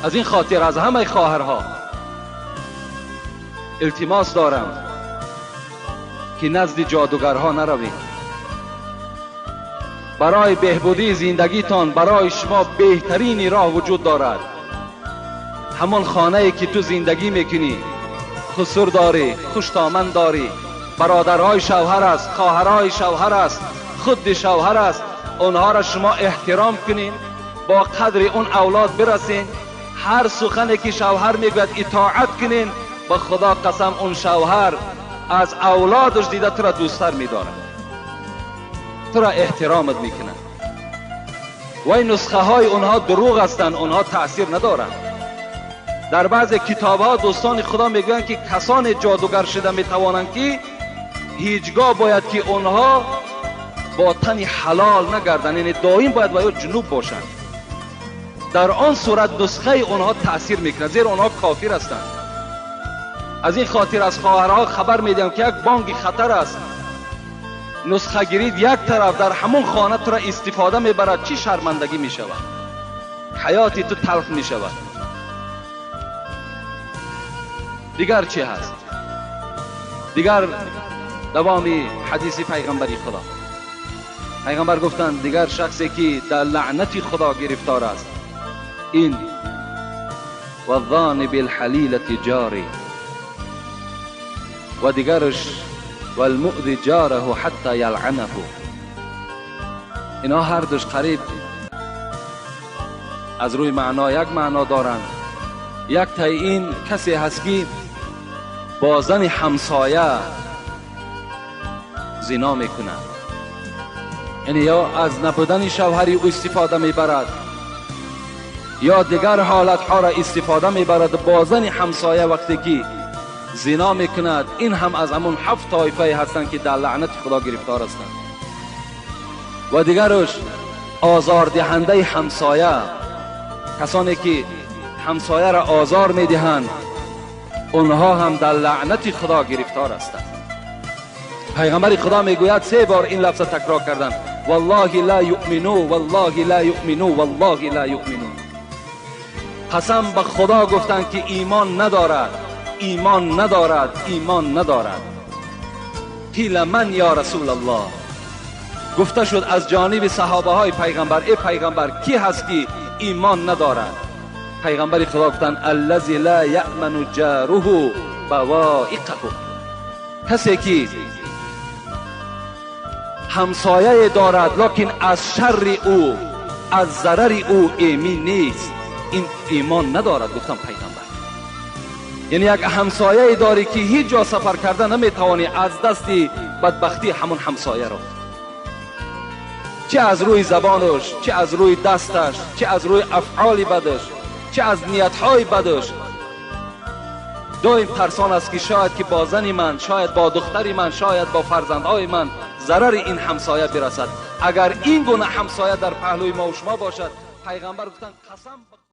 از این خاطر از همه خواهرها التماس دارم که نزد جادوگرها نروید. برای بهبودی زندگیتان برای شما بهترین راه وجود دارد. همان خانه ای که تو زندگی میکنی، خسر داری، خوشتامن داری، برادرهای شوهر است، خواهرهای شوهر است، خود شوهر است، آنها را شما احترام کنین، با قدر اون اولاد برسین، هر سخنی که شوهر میگوید اطاعت کنین. با خدا قسم اون شوهر از اولادش دیده تو را دوستتر میدارد، تو را احترامت میکنه. و این نسخه های اونها دروغ هستند، اونها تأثیر ندارند. در بعض کتاب ها دوستان خدا میگویند که کسان جادوگر شده میتوانند که هیچگاه باید که اونها با تن حلال نگردند، یعنی دائم باید باید جنوب باشند. در آن صورت نسخه اونها تأثیر میکنه، زیرا اونها کافر هستند. از این خاطر از خواهرها خبر میدم که یک بانگ خطر است. نسخه گیرید یک طرف در همون خانه تو را استفاده میبرد، چی شرمندگی میشود، حیاتی تو تلخ میشود. دیگر چی هست؟ دیگر دوام حدیث پیغمبری خدا، پیغمبر گفتند دیگر شخصی که در لعنت خدا گرفتار است این و الظان بالحلیلة جاری، و دیگرش و المؤذی جاره حتی یلعنه. اینا هر دوش قریب از روی معنا یک معنا دارند. یک تا این کسی هست که با زن همسایه زنا میکند، یعنی یا از نبودن شوهری او استفاده میبرد یا دیگر حالتها را استفاده میبرد. با زن همسایه وقتی که زنا میکند، این هم از همون 7 طایفه هستند که در لعنت خدا گرفتار هستند. و دیگرش آزاردهنده همسایه، کسانی که همسایه را آزار میدهند اونها هم در لعنت خدا گرفتار هستند. پیغمبر خدا میگوید 3 بار این لفظ تکرار کردن، والله لا یؤمنو والله لا یؤمنو والله لا یؤمنو. قسم به خدا گفتند که ایمان ندارد، ایمان ندارد، ایمان ندارد. قیل من یا رسول الله، گفته شد از جانب صحابه های پیغمبر، ای پیغمبر کی هست که ایمان ندارد؟ پیغمبر خدا گفتند الذی لا یأمن جاره بوائقه، کسی که همسایه دارد لکن از شر او، از ضرر او ایمن نیست، این ایمان ندارد. گفتم پیغمبر یعنی یک همسایه داری که هیچ جا سفر کرده نمیتوانی از دست بدبختی همون همسایه رو، چه از روی زبانش، چه از روی دستش، چه از روی افعال بدش، چه از نیتهای بدش، دائم ترسان است که شاید که با زن من، شاید با دختر من، شاید با فرزندهای من ضرر این همسایه برسد. اگر این گونه همسایه در پهلوی ما و شما باشد، پیغمبر گفتند قسم.